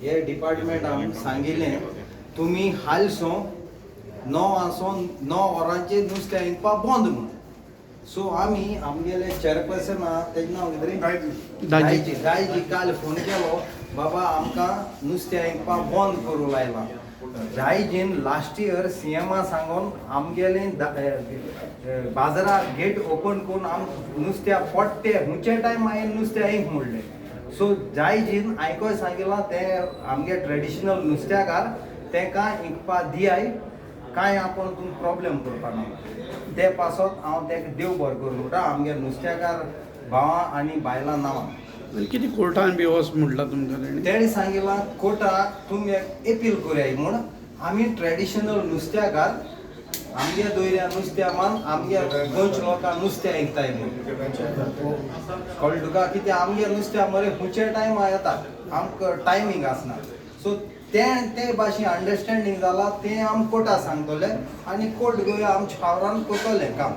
हे डिपार्टमेंट आम सांगिल्लें, तुमी हालसो 9 आसोन 9 वरांचेर नुस्तें विकपा बंद म्हूण. सो आमी आमगेले चेअरपर्सन आहा, तेजें नांव कितें रे? दायजी. दायजी काल फोन केलो, बाबा आमकां नुस्तें विकपा बंद करूं लायलां. दायजीन लास्ट इयर सीएमा सांगून आमगेले बाजारा गेट ओपन करून आम नुस्त्या पोट्टे हुंचे टायम हांवें नुस्तें आयक म्हणलें. सो दायजीन आयकोय सांगिलां, तें आमगे ट्रेडिशनल नुस्त्याकार तेका विकपा दियाय, कांय आपूण तुमी प्रॉब्लेम करपा ना. ते पासत हांव तेका देव बरें करूं म्हणटा, आमगे नुस्त्याकार भावां आनी बायलां नांवां. कितें कोर्टान बी वच म्हटलां तुमकां तेणी? तेणें सांगिलां, कोर्टाक तुमी एपील करयाय म्हूण. आमी ट्रेडिशनल नुस्त्याकार, आमगे दोयऱ्या नुस्त्या मान आमगे गोंयच्या लोकांक नुस्तें विकताय म्हूण. कळ्ळें तुका? कित्याक आमगे नुस्त्या मरे खुंयचे टायमार येता, आमकां टायमींग आसना. सो तें ते भाशेन अंडरस्टँडींग जाला, तें आम कोर्टा सांगतले आनी कोर्ट गोंय आमच्या फावरान करतलें काम.